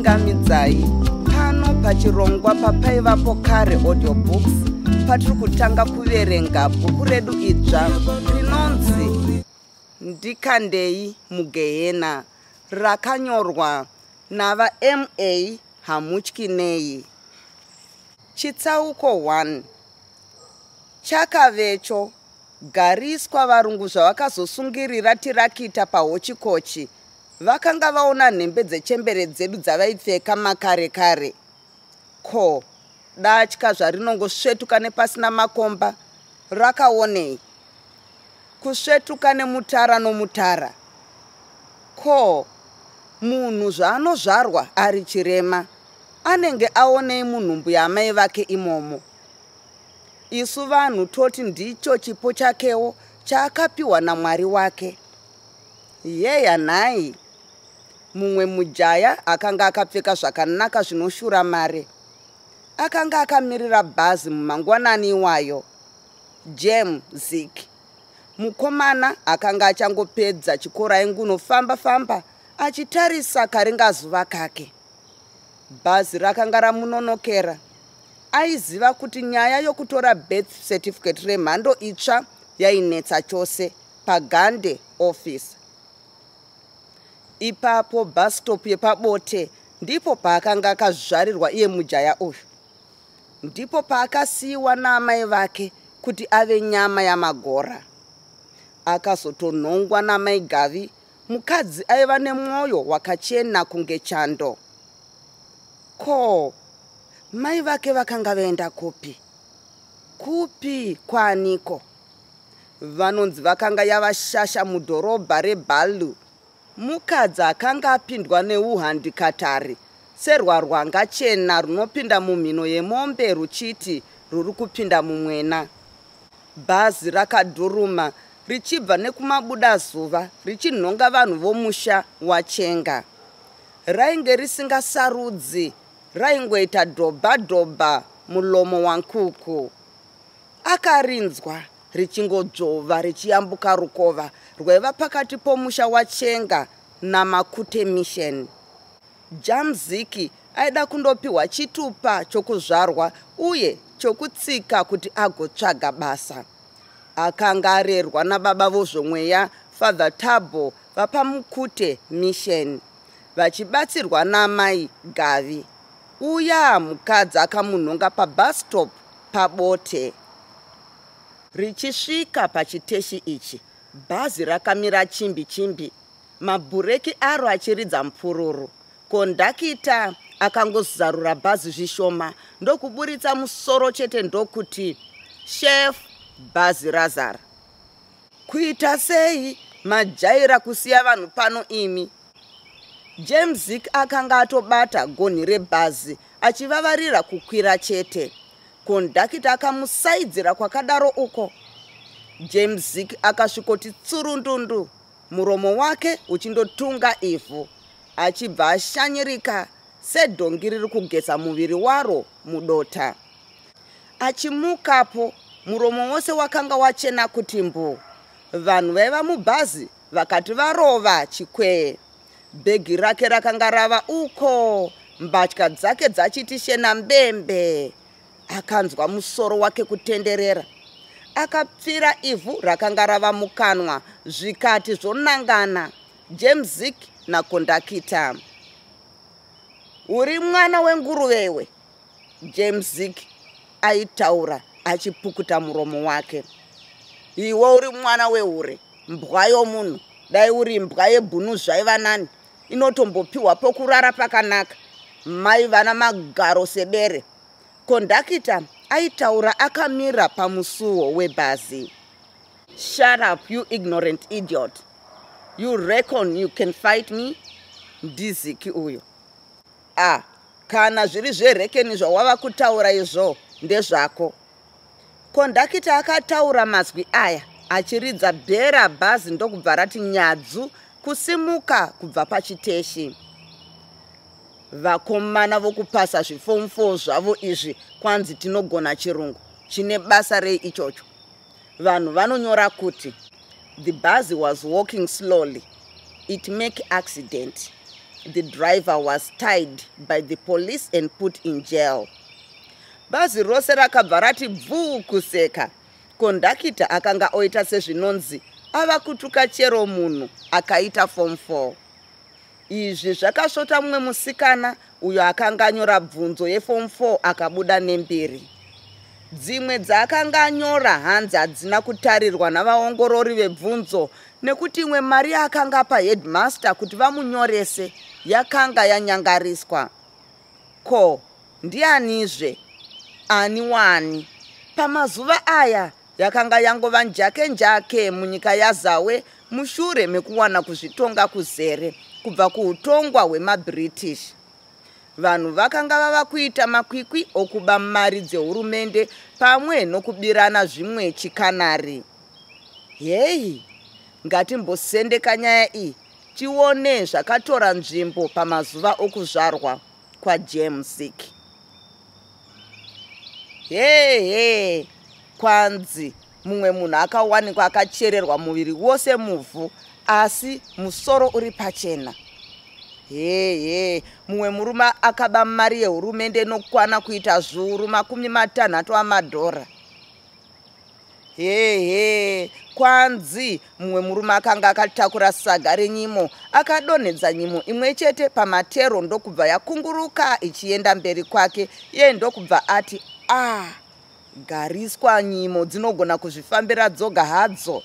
Tinokuchingamidzai pano pachirongwa paPaivapo Kare Audio Books, patiri kutanga kuverenga bhuku redu idzva rinonzi Ndikandei Mugehena, rakanyorwa navaMA Hamutyinei. Chitsauko 1. Chakavecho gariswa varungu zvavakazosungirira tirakita pahochikochi, vakanga vaona nhembe dzechembere dzedu dzavaipfeka makare kare. Ko, datya zvarinongosvetuka nepasina makomba, rakaonei? Kusvetuka nemutara nomutara. Ko, munhu zvaanozvarwa ari chirema, anenge aonei munhumbu yaamai vake imomo? Isu vanhu toti ndicho chipo chakewo chaakapiwa naMwari wake. Yeya nhai! Mumwe mujaya akanga akapfeka zvakanaka zvinoshura mare. Akanga akamirira bhazi mumangwanani iwayo. Jem Zik. Mukomana akanga achangopedza chikoro aingunofamba famba achitarisa karingazuva kake. Bhazi rakanga ramunonokera. Aiziva kuti nyaya yokutora birth certificate remhando itsva yainetsa chose paGande office. Ipapo bus stop yepaBote ndipo paakanga akazvarirwa iye mujaya uyu. Ndipo paakasiyiwa naamai vake kuti ave nyama yamagora. Akazotonhongwa namai Gavi, mukadzi aiva nemwoyo wakachena kunge chando. Ko, mai vake vakanga vaenda kupi? Kupi kwaaniko? Vanonzi vakanga yava shasha mudhorobha reBalu. Mukadzi akanga apindwa neuhandikatari serwarwanga chena runopinda mumhino yemombe ruchiti ruri kupinda mumwena. Bhazi rakadhuruma richibva nekumabudazuva richinhonga vanhu vomusha waChenga. Rainge risingasarudzi, raingoita dhobha dhobha mulomo wankuku. Akarinzwa richingodzvova richiyambuka rukova rwaiva pakati pomusha waChenga naMakute Mission. Jamziki aida kundopiwa chitupa chokuzvarwa uye chokutsika kuti agotsvaga basa. Akanga arerwa nababa vozvomweya Father Thabo vapaMukute Mission vachibatsirwa naamai Gavi. Uya mukadzi akamunhonga pabus stop paBote. Richisvika pachiteshi ichi, bhazi rakamira chimbi chimbi, mabhureki aro achiridza mupururu. Kondakita akangozarura bhazi zvishoma ndokuburitsa musoro chete ndokuti, Chef, bhazi razara. Kuita sei majaira kusiya vanhu pano imi? James akanga atobata gonhi rebhazi achivavarira kukwira chete. Kondakita akamusaidzira kwakadaro uko. James akasvikoti tsurundundu, muromo wake uchindotunga ivhu, achibva ashanyirika sedhongi riri kugeza muviri waro mudota. Achimukapo, muromo wose wakanga wachena kuti mbu. Vanhu vaiva mubhazi vakati varova chikwee. Bhegi rake rakanga rava uko, mbatya dzake dzachiti shena mbembe. Akanzwa musoro wake kutenderera. Akapfira ivhu rakanga rava mukanwa zvikati zvonangana James nakondakita. Uri mwana wenguruve iwe, James aitaura achipukuta muromo wake. Iwe uri mwana wehure, mbwa yomunhu. Dai uri mbwa yebhunu zvaiva nani, inotombopiwa pokurara pakanaka. Mai vana magaro sebere. Kondakita aitaura akamira pamusuwo webhazi. Shut up, you ignorant idiot. You reckon you can fight me? Ndiziki uyo. Ah, kana zviri zverekeni zvawava kutaura izvo ndezvako. Kondakita akataura mazwi aya achiridza bhera bhazi ndokubva rati nyadzu kusimuka kubva pachiteshi. Vakomana vokupasa zvifomu 4 zvavo izvi kwanzi tinogona chirungu. Chine basa rei ichocho? Vanhu vanonyora kuti the bus was walking slowly, it make accident. The driver was tied by the police and put in jail. Bhazi rose rakabva rati bvuu kuseka. Kondakita akanga oita sezvinonzi ava kutuka chero munhu akaita form 4. Izvi zvakasvota mumwe musikana uyo akanga anyora bvunzo yeform 4 akabuda nembiri. Dzimwe dzaakanga anyora hanzi hadzina kutarirwa navaongorori vebvunzo nekuti imwe mari yaakanga apa headmaster kuti vamunyorese yakanga yanyangariswa. Ko ndianizve? Ani wani? Pamazuva aya yakanga yangova njake njake munyika yaZawe mushure mekuwana kuzvitonga kuzere kubva kuutongwa hwemaBritish. Vanhu vakanga vava kuita makwikwi okuba mari dzehurumende pamwe nokubirana zvimwe chikanari. Heyi, ngatimbosendeka nyaya iyi tione zvakatora nzvimbo pamazuva okuzvarwa kwaJames Ziki. Hehe, kwanzi mumwe munhu akawanikwa akachererwa muviri wose muvhu asi musoro uri pachena. Hehe, mumwe murume akaba mari yehurumende inokwana kuita zviuru 60 amadhora. Hehe, kwanzi mumwe murume akanga akatakura saga renyimo akadonhedza nyimo imwe chete pamatero ndokubva yakunguruka ichienda mberi kwake, iye ndokubva ati a gariswa nyimo dzinogona kuzvifambira dzoga hadzo.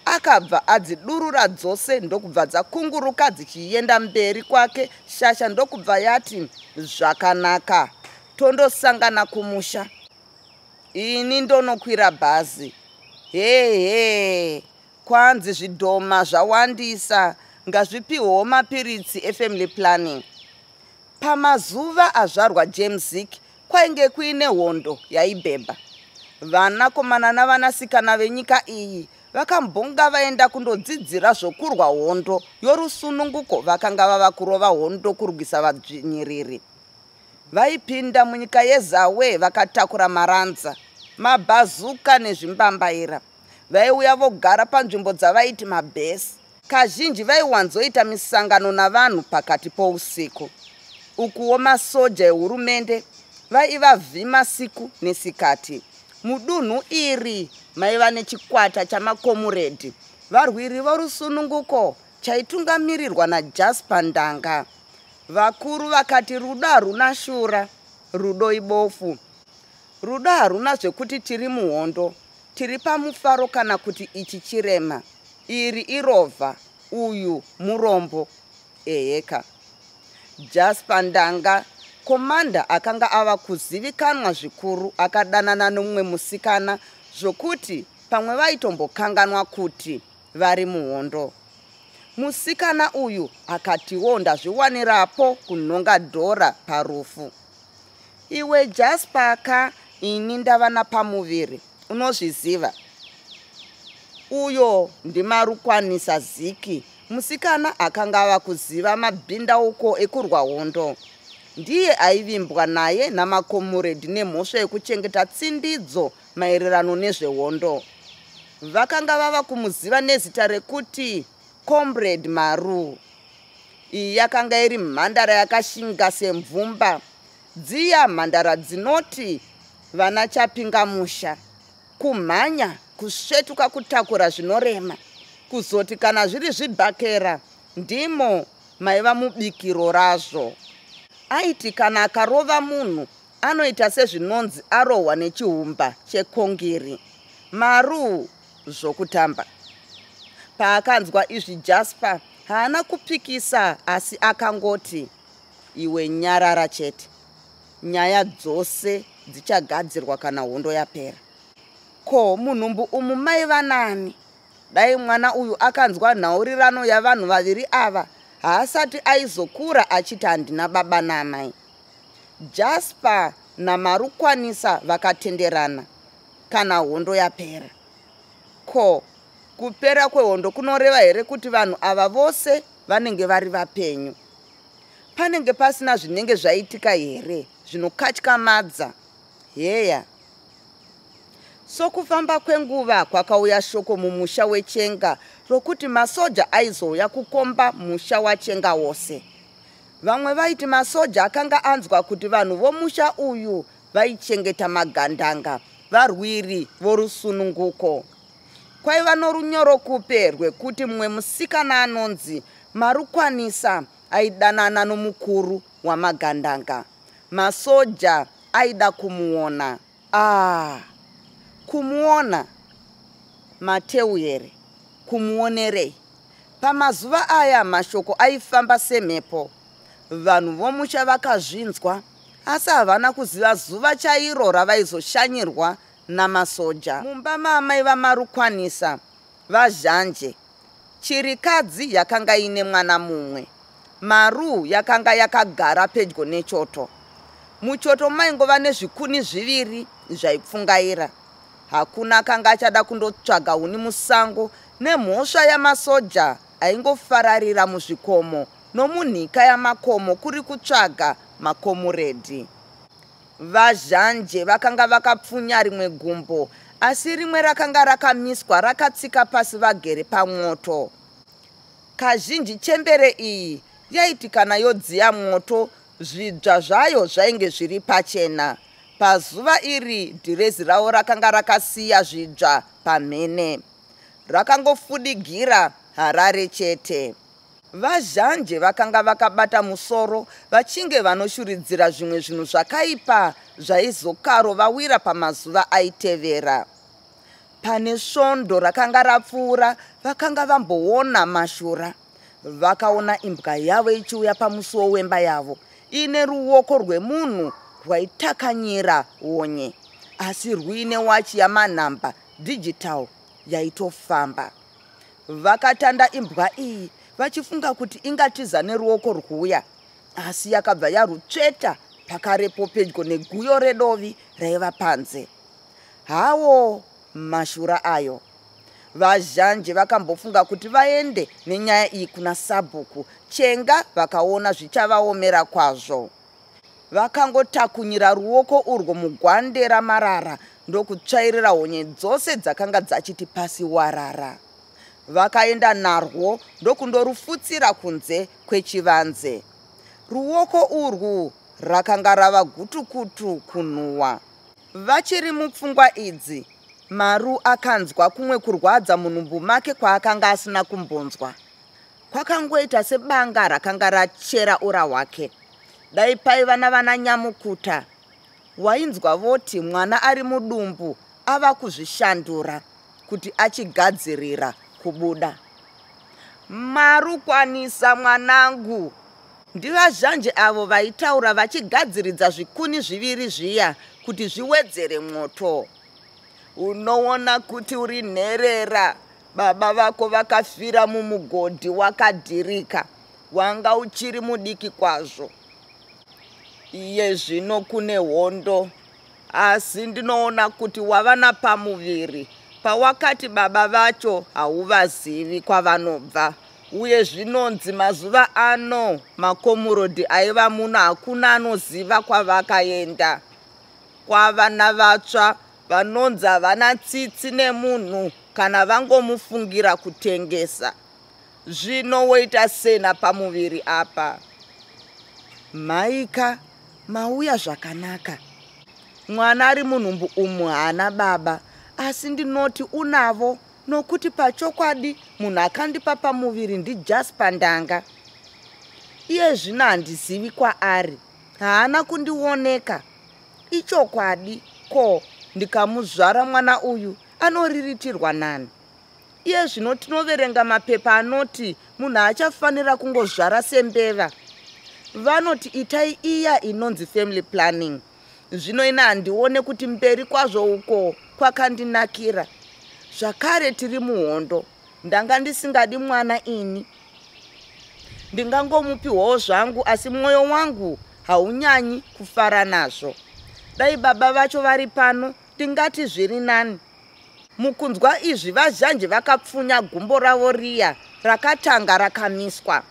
Akabva adzidurura dzose ndokubva dzakunguruka dzichienda mberi kwake, shasha ndokubva yati zvakanaka, tondosangana kumusha. Ini ndonokwira bhazi. Hehe, kwanzi zvidhoma zvawandisa, ngazvipihwewo mapiritsi efamily planning. Pamazuva azvarwa James Zik kwainge kuine hondo yaibhebha. Vanakomana navanasikana venyika iyi vakambonga vaenda kundodzidzira zvokurwa hondo yorusununguko vakanga vava kurova hondo kurwisa vadzvinyiriri. Vaipinda munyika yeZawe vakatakura maranza, mabhazuka nezvimbambaira. Vaiuya vogara panzvimbo dzavaiti mabhesi. Kazhinji vaiwanzoita misangano navanhu pakati pousiku. Ukuwo masoja ehurumende vaivavhima siku nesikati. Mudunhu iri maiva nechikwata chamakomuredhi varwiri vorusununguko chaitungamirirwa naJasper Ndanga. Vakuru vakati rudo haruna shura, rudo ibofu. Rudo haruna zvekuti tiri muhondo, tiri pamufaro kana kuti ichi chirema. Iri irovha, uyu murombo. Eheka. Jasper Ndanga, komanda akanga ava kuzivikanwa zvikuru, akadanana nomumwe musikana zvokuti pamwe vaitombokanganwa kuti vari muhondo. Musikana uyu akatiwo ndazviwanirapo kunhonga dhora parufu. Iwe Jasper ka, ini ndava napamuviri, unozviziva. Uyo ndiMarukwanisa Ziki, musikana akanga ava kuziva mabhindauko ekurwa hondo. Ndiye aivimbwa naye namakomuredhi nemhosva yekuchengeta tsindidzo maererano nezvehondo. Vakanga vava kumuziva nezita rekuti Comrade Maru. Iyi yakanga iri mhandara yakashinga semvumba. Dziya mhandara dzinoti vana chapingamusha, kumhanya, kusvetuka kutakura zvinorema, kuzoti kana zviri zvibhakera ndimo maiva mubikiro razvo. Aiti kana akarova munhu anoita sezvinonzi arohwa nechihumba chekongiri. Maru zvokutamba. Paakanzwa izvi Jasper haana kupikisa asi akangoti iwe nyarara chete. Nyaya dzose dzichagadzirwa kana hondo yapera. Ko munhumbu umu maiva nani? Dai mwana uyu akanzwa nhaurirano yavanhu vaviri ava, haasati aizokura achiti handina baba naamai. Jasper naMarukwanisa vakatenderana kana hondo yapera. Ko kupera kwehondo kunoreva here kuti vanhu ava vose vanenge vari vapenyu? Panenge pasina zvinenge zvaitika here zvinokatyamadza? Heya. Sokufamba kwenguva kwakauya shoko mumusha weChenga rokuti masoja aizouya kukomba musha waChenga wose. Vamwe vaiti masoja akanga anzwa kuti vanhu vomusha uyu vaichengeta magandanga, varwiri vorusununguko. Kwaiva norunyorokupe rwekuti mumwe musikana anonzi Marukwanisa aidanana nomukuru wamagandanga. Masoja aida kumuona. Ah, kumuona? Mateu here? Kumuonerei? Pamazuva aya mashoko aifamba semhepo. Vanhu vomusha vakazvinzwa asi havana kuziva zuva chairo ravaizoshanyirwa namasoja. Mumba maamai vaMarukwanisa, VaZhanje, chirikadzi yakanga iine mwana mumwe. Maru yakanga yakagara pedyo nechoto. Muchoto maingova nezvikuni zviviri zvaipfungaira. Hakuna akanga achada kundotsvaga huni musango nemhosva yamasoja aingofararira muzvikomo nomunhika yamakomo kuri kutsvaga makomuredhi. VaZhanje vakanga vakapfunya rimwe gumbo asi rimwe rakanga rakamiswa rakatsika pasi vagere pamwoto. Kazhinji chembere iyi yaiti kana yodziya mwoto zvidzva zvayo zvainge zviri pachena. Pazuva iri dhirezi ravo rakanga rakasiya zvidzva pamhene. Rakangofudigira Harare chete. VaZhanje vakanga vakabata musoro vachinge vanoshuridzira zvimwe zvinhu zvakaipa zvaizokaro vawira pamazuva aitevera. Pane svondo rakanga rapfuura vakanga vamboona mashura. Vakaona imbwa yavo ichiuya pamusuwo wemba yavo iine ruoko rwemunhu rwaitakanyira honye asi rwuine wachi yamanhamba digital yaitofamba. Vakatanda imbwa iyi vachifunga kuti ingatiza neruoko rwuya asi yakabva yarutsveta pakarepo pedyo neguyo redovi raiva panze. Hawo mashura ayo. Vazhanje vakambofunga kuti vaende nenyaya iyi kuna sabhuku Chenga vakaona zvichavaomera kwazvo. Vakangotakunyira ruoko urwo mugwande ramarara ndokutsvairira honye dzose dzakanga dzachiti pasi warara. Vakaenda narwo ndokundorufutsira kunze kwechivanze. Ruoko urwu rakanga rava gutukutu kunhuwa. Vachiri mupfungwa idzi, Maru akanzwa kumwe kurwadza munhumbu make kwaakanga asina kumbonzwa. Kwakangoita sebanga rakanga rachera ura hwake. Dai paiva navananyamukuta, wainzwa voti mwana ari mudumbu ava kuzvishandura kuti achigadzirira kubuda. Marukwanisa mwanangu! NdiVaZhanje avo vaitaura vachigadziridza zvikuni zviviri zviya kuti zviwedzere mwoto. Unoona kuti uri nherera, baba vako vakafira mumugodhi wakadhirika, wanga uchiri mudiki kwazvo. Iye zvino kune hondo, asi ndinoona kuti wava napamuviri pawakati baba vacho hauvazivi kwavanobva uye zvinonzi mazuva ano makomurodhi aiva muno hakuna anoziva kwavakaenda. Kwava navatsva vanonzi havana tsitsi nemunhu kana vangomufungira kutengesa. Zvino woita sei napamuviri apa? Mhaika, mauya zvakanaka. Mwana ari munhumbu umu haana baba, asi ndinoti unavo nokuti pachokwadi munhu akandipa pamuviri ndiJasper Ndanga. Iye zvino handizivi kwaari, haana kundioneka. Ichokwadi, ko ndikamuzvara mwana uyu anoriritirwa nani? Iye zvino tinoverenga mapepa anoti munhu haachafanira kungozvara sembeva. Vanoti itai iya inonzi family planning. Zvino ini handione kuti mberi kwazvo uko kwakandinakira. Zvakare tiri muhondo. Ndanga ndisingadi mwana ini. Ndingangomupiwawo zvangu asi mwoyo wangu haunyanyi kufara nazvo. Dai baba vacho vari pano ndingati zviri nani. Mukunzwa izvi VaZhanje vakapfunya gumbo ravo riya rakatanga rakamiswa.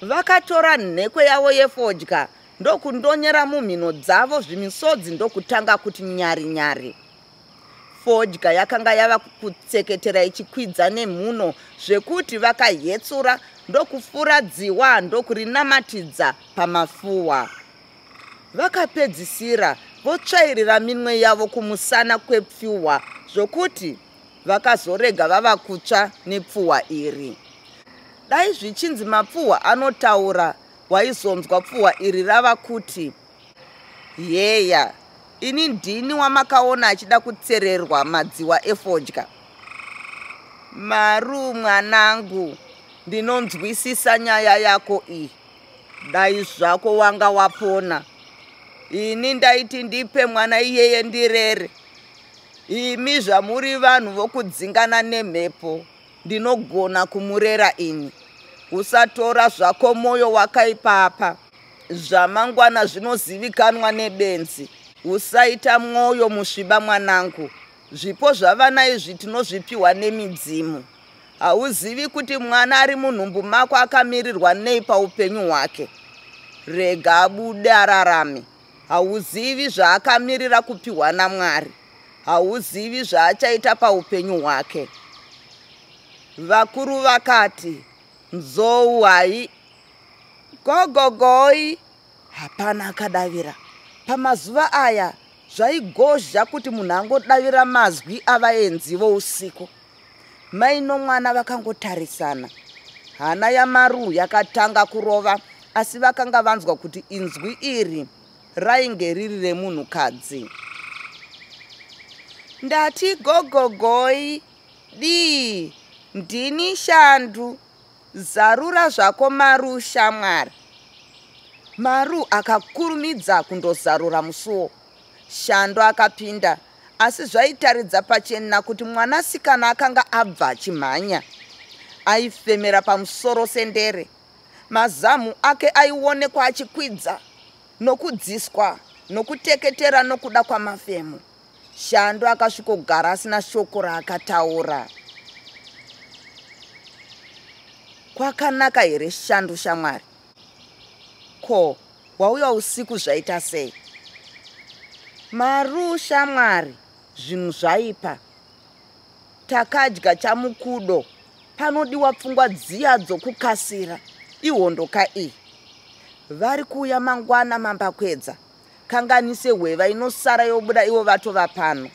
Vakatora nhekwe yavo yefodya ndokundonyera mumhino dzavo zvimisodzi ndokutanga kuti nyari nyari. Fodya yakanga yava kutseketera ichikwidza nemhuno zvekuti vakahetsura ndokufura dziwa ndokurinamatidza pamafuwa. Vakapedzisira votsvairira minwe yavo kumusana kwepfuhwa zvokuti vakazorega vava kutsva nepfuhwa iri. Dai zvichinzi mapfuhwa anotaura waizonzwa pfuhwa iri rava kuti, Heya, ini ndini wamakaona achida kutsererwa madziwa efodya. Maru mwanangu, ndinonzwisisa nyaya yako iyi. Dai zvako wanga wapona. Ini ndaiti ndipe mwana iyeye ndirere. Imi zvamuri vanhu vokudzingana nemhepo, ndinogona kumurera ini. Usatora zvako mwoyo wakaipa apa. Zvamangwana zvinozivikanwa nebenzi. Usaita mwoyo musviba mwanangu. Zvipo zvavana izvi tinozvipiwa nemidzimu. Hauzivi kuti mwana ari munhumbu mako akamirirwa nei paupenyu hwake. Rega abude ararame. Hauzivi zvaakamirira kupiwa naMwari. Hauzivi zvaachaita paupenyu hwake. Vakuru vakati, Nzou hai gogogoi. Hapana akadavira. Pamazuva aya zvaigozha kuti munhu angodavira mazwi avaenzi vousiku. Mai nomwana vakangotarisana. Hana yaMaru yakatanga kurova asi vakanga vanzwa kuti inzwi iri rainge riri remunhukadzi. Ndati gogogoi dii ndini Shandu zarura zvako Maru shamwari. Maru akakurumidza kundozarura musuwo. Shandu akapinda asi zvaitaridza pachena kuti mwanasikana akanga abva achimhanya. Aifemera pamusoro sendere. Mazamu ake aionekwa achikwidza nokudziswa nokuteketera nokuda kwamafemo. Shandu akasvikogara asina shoko raakataura. Kwakanaka here Shandu shamwari? Ko, wauya usiku zvaita sei? Maru shamwari, zvinhu zvaipa. Takadya chamukudo, panodiwa pfungwa dziya dzokukasira. Ihondo ka iyi. Vari kuuya mangwana mambakwedza. Kanganise hweva inosara yobuda ivo vatova pano.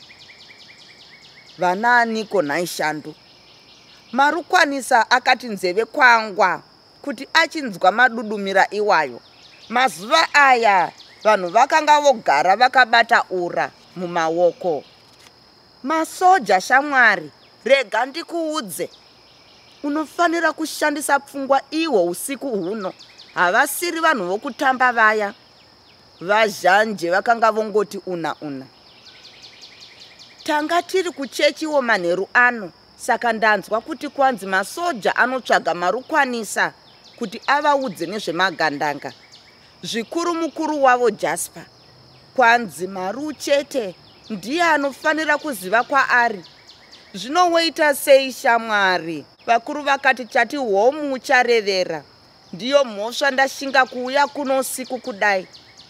Vanaaniko nhai Shandu? Marukwanisa akati nzeve kwangwa kuti achinzwa madudumira iwayo. Mazuva aya vanhu vakanga vogara vakabata ura mumaoko. Masoja shamwari, rega ndikuudze. Unofanira kushandisa pfungwa ihwo usiku huno. Havasiri vanhu vokutamba vaya. Vazhanje vakanga vongoti una una. Tanga tiri kuchechiwo manheru ano, saka ndanzwa kuti kwanzi masoja anotsvaga marukwanisa kuti avaudze nezvemagandanga. Zvikuru mukuru wavo Jasper. Kwanzi Maru chete ndiye anofanira kuziva kwaari. Zvino woita sei shamwari? Vakuru vakati chati homu ucharevera. Ndiyo mhosva ndashinga kuuya kuno usiku kudai.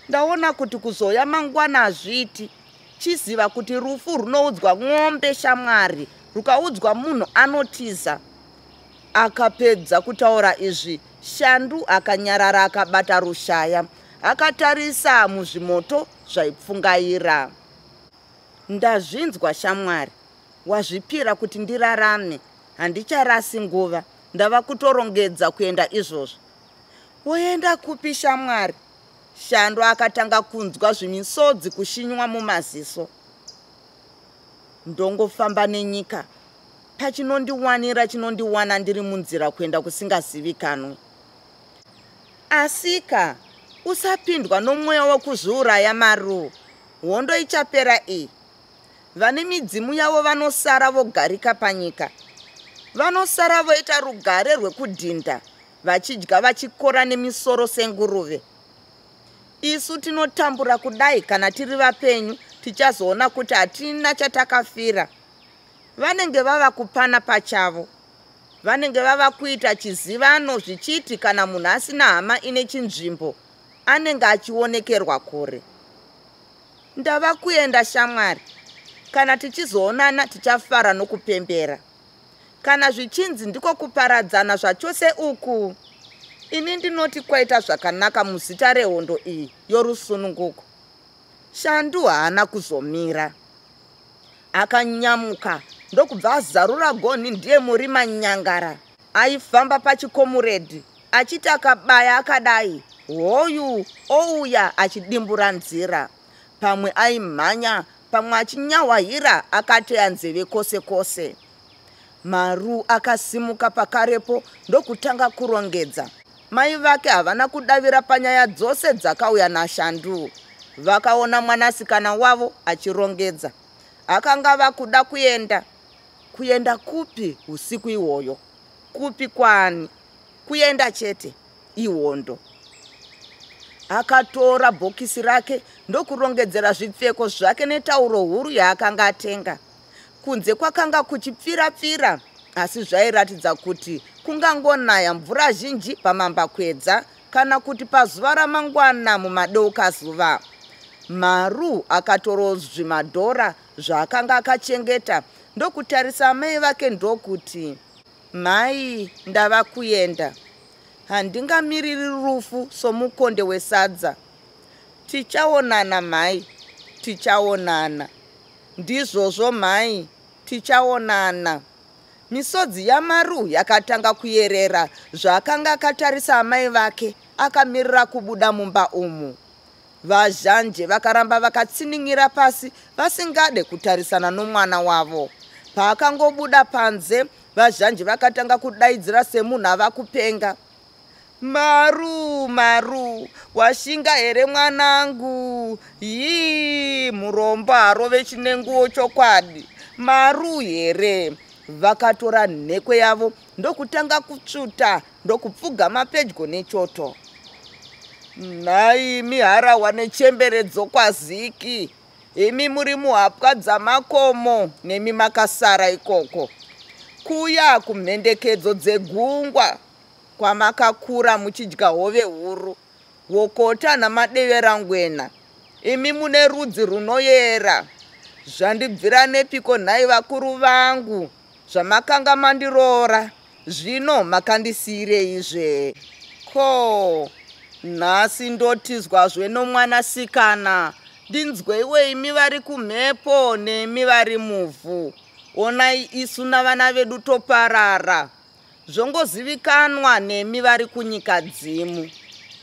Ndaona kuti kuzouya mangwana hazviiti. Chiziva kuti rufu runoudzwa n'ombe shamwari, rukaudzwa munhu anotiza. Akapedza kutaura izvi, Shandu akanyarara akabata rushaya. Akatarisa muzvimoto zvaipfungaira. Ndazvinzwa shamwari, wazvipira kuti ndirarame. Handicharasi nguva, ndava kutorongedza kuenda izvozvi. Woenda kupi shamwari? Shandu akatanga kunzwa zvimisodzi kushinywa mumaziso. Ndongofamba nenyika, pachinondiwanira chinondiwana ndiri munzira kuenda kusingazivikanwi. Asika, usapindwa nomweya wokuzviuraya Maru. Hondo ichapera iyi. Vane midzimu yavo vanosara vogarika panyika. Vanosara voita rugare rwekudhinda, vachidya vachikora nemisoro senguruve. Isu tinotambura kudai kana tiri vapenyu tichazoona kuti hatina chatakafira. Vanenge vava kupana pachavo. Vanenge vava kuita chizivano zvichiti kana munhu asina hama ine chinzvimbo anenge achionekerwa kure. Ndava kuenda shamwari. Kana tichizoonana tichafara nokupembera. Kana zvichinzi ndiko kuparadzana zvachose uku, ini ndinoti kwaita zvakanaka muzita rehondo iyi yorusununguko. Shandu haana kuzomira. Akanyamuka ndokubva azarura gonhi ndiye murima nyangara. Aifamba pachikomuredhi achiti akabaya akadai, hoyu ouya achidimbura nzira. Pamwe aimhanya, pamwe achinyahwahira akateya nzeve kwose kwose. Maru akasimuka pakarepo ndokutanga kurongedza. Mai vake havana kudavira panyaya dzose dzakauya naShandu. Vakaona mwanasikana wavo achirongedza. Akanga vakuda kuenda. Kuenda kupi usiku ihwoyo? Kupi kwani? Kuenda chete. Ihondo. Akatora bhokisi rake ndokurongedzera zvipfeko zvake netauro huru yaakanga atenga. Kunze kwakanga kuchipfira-pfira asi zvairatidza kuti kungangonaya mvura zhinji pamambakwedza kana kuti pazuva ramangwana mumadeukazuva. Maru akatoro zvimadhora zvaakanga akachengeta ndokutarisa amai vake ndokuti, Mhai, ndava kuenda. Handingamiriri rufu somukonde wesadza. Tichaonana mhai, tichaonana. Ndizvozvo mhai, tichaonana. Misodzi yaMaru yakatanga kuyerera zvaakanga akatarisa amai vake akamirira kubuda mumba umu. VaZhanje vakaramba vakatsinin'ira pasi vasingade kutarisana nomwana wavo. Paakangobuda panze, VaZhanje vakatanga kudaidzira semunhu ava kupenga. Maru, Maru, washinga here mwanangu? Yii, murombo harove chinenguwo chokwadi. Maru here? Vakatora nhekwe yavo ndokutanga kutsvuta ndokupfugama pedyo nechoto. Nhai imi harahwa nechembere dzokwaziki, imi muri muhapwa dzamakomo nemi makasara ikoko. Kuya kumhendekedzo dzegungwa kwamakakura muchidya hove huru, hokota namadeverangwena, imi mune rudzi runoyera. Zvandibvira nepiko nhai vakuru vangu zvamakanga mandiroora, zvino makandisiireizve? Ko, nhasi ndotizwazve nomwanasikana, ndinzweiwe imi vari kumhepo nemi vari muvhu. Onai isu navana vedu toparara. Zvongozivikanwa nemi vari kunyika dzimu.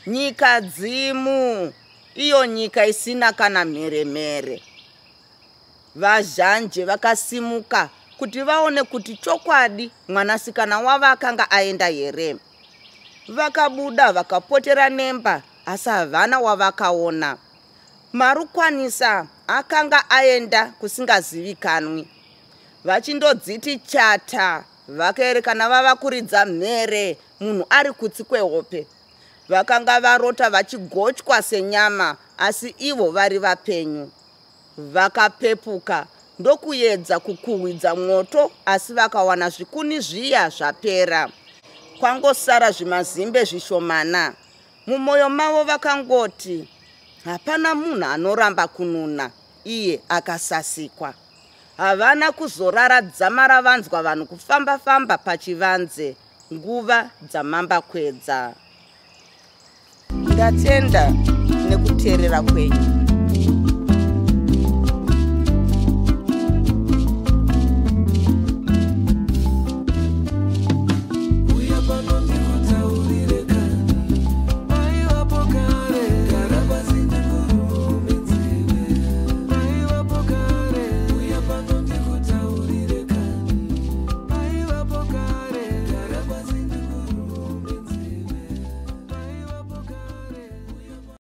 Nyika dzimu, iyo nyika isina kana mheremhere. VaZhanje vakasimuka kuti vaone kuti chokwadi mwanasikana wavo akanga aenda here. Vakabuda vakapotera nemba asi havana wavakaona. Marukwanisa akanga aenda kusingazivikanwi. Vachindodziti chata vakaerekana vava kuridza mhere munhu ari kutsi kwehope. Vakanga varota vachigochwa senyama asi ivo vari vapenyu. Vakapepuka ndokuedza kukuhwidza mwoto asi vakawana zvikuni zviya zvapera. Kwangosara zvimazimbe zvishomana. Mumwoyo mavo vakangoti, Hapana munhu anoramba kununa iye akasasikwa. Havana kuzorara dzamara vanzwa vanhu kufamba-famba pachivanze nguva dzamambakwedza. Ndatenda nekuteerera kwenyu.